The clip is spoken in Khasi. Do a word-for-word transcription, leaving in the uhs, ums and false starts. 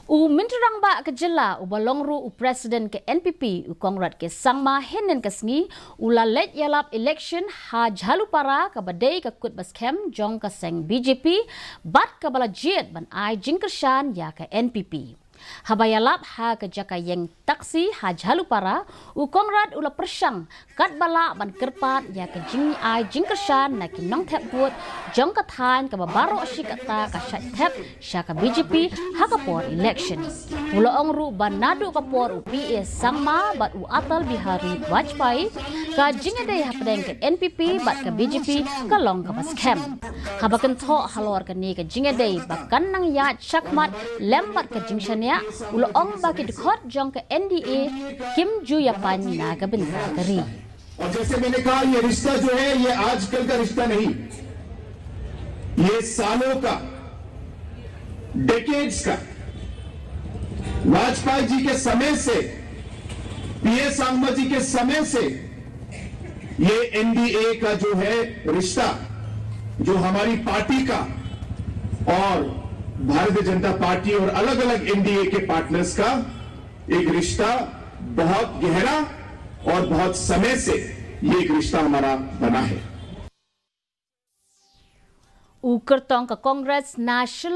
U Myntri Rangbah ka jylla uba long ruh u President ka N P P, u Conrad K Sangma, hynnin ka sngi u la leit ïalap election ha Jhalupara kaba dei ka kut ba skhem jong ka seng B J P bad kaba la jied ban ai jingkyrshan ïa ka N P P. Haba ïalap ha ka jaka ïeng taxi ha Jhalupara, u Conrad u la pyrshang katba lah ban kyrpad ïa ka jingai jingkyrshan na ki nongthep vote jong ka thaiñ kaba baroh shi katta ka shait thep sha ka B J P ha ka por election. U la ong ruh ba naduh ka por u P A Sangma bad u Atal Bihari Vajpayee, ka jingïadei hapdeng ka N P P bad ka B J P ka long kaba skhem. Haba kynthoh halor kane ka jingïadei ba kan nang ïaid shakhmat lem bad ka jingshaniah, u la ong ba ki dkhot jong ka N D A kim ju ïapan na ka bynta ka ri. और जैसे मैंने कहा, ये रिश्ता जो है, ये आजकल का रिश्ता नहीं, ये सालों का, डेकेड्स का, वाजपेयी जी के समय से, पीए सांगमा जी के समय से ये एनडीए का जो है रिश्ता, जो हमारी पार्टी का और भारतीय जनता पार्टी और अलग-अलग एनडीए के पार्टनर्स का एक रिश्ता बहुत गहरा और बहुत समय से ये एक रिश्ता हमारा बना है। U kyrtong ka Congress na